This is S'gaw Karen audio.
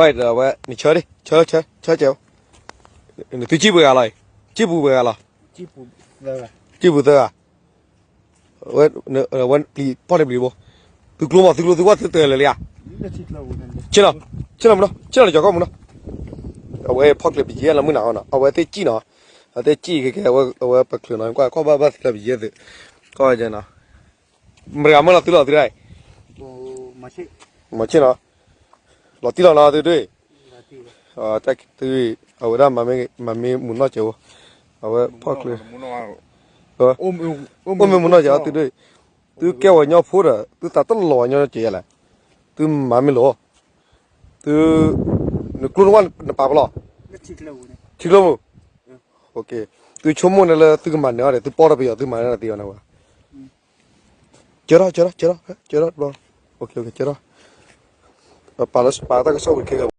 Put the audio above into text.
ဝဲ နဆၢဒံး ဆၢ ဆၢ ဆၢကဲး, နသုစံၣ်ပှဲၤဂၤလီၤ, စံၣ်ပူၤပှဲၤဂၤလီၤ, စံၣ်ပူၤသၢဂၤ, ဝဲပျံၤဖီၣ်န့ၢ်ပျံၤဘိ, သုကျိမး သုကျိသုကွၢ်သုတဂၤလၢာ်လံဧါ, ဆ့ၣ်နီၤ, ဆ့ၣ်နီၤမုၢ်နီၤ, ဆ့ၣ်နီၤလၢကၠီၤကီၢ်မုၢ်နီၤ, အဝဲဖီၣ်ကျဲပယဲလီၤမုၢ်နၤအီၤနီၤ အဝဲသ့ၣ်စံၣ်နီၤ, အဝဲသ့ၣ်စံၣ်ကဲကဲ အဝဲပချုးနီၤ ကွၢ်ကီၢ်ဘၣ်ဘၣ်သုလီၤပယဲသု, ကီၢ်နီၤ, မတၤဂၤမ့ၢ်လီၤသုလီၤသုဒၣ် မၤဆ့ၣ်နီၤ, လီၤတံၢ်လီၤနီၤသုဒၣ်, သု, အဝဲဒၣ်မၤမ့ၢ်မုာ်နီၢ်ကဲးဝဲ, အဝဲဖီၣ်ကျဲ, အိၣ်မ့ၢ်မုာ်နီၢ်ကဲးသုဒၣ်, သုကဲဝဲညီဖိဒီး သုသးတလီၤဝဲညီကဲးယဲလဲၣ်, သုမၤမ့ၢ်လီၤ, သု, နကျိနဝၢ်နပာ်ပလီၢ်, ထံကျိမုၢ်, သုဆိကမိၣ်န့ၣ်လၢသုကမၤန့ၢ်အီၤဒီး သုပီၢ်ဒီးပယီၤသုမၤန့ၢ်တသ့အီၤန့ၣ်ဝဲ, ကၢထီၣ် ကၢထီၣ် ကၢထီၣ် ကၢထီၣ်တဘျီ, ကၢထီၣ်, ပာ်လၢပာ်တၢ်ကစီၣ်ဝံၤခဲဂၤ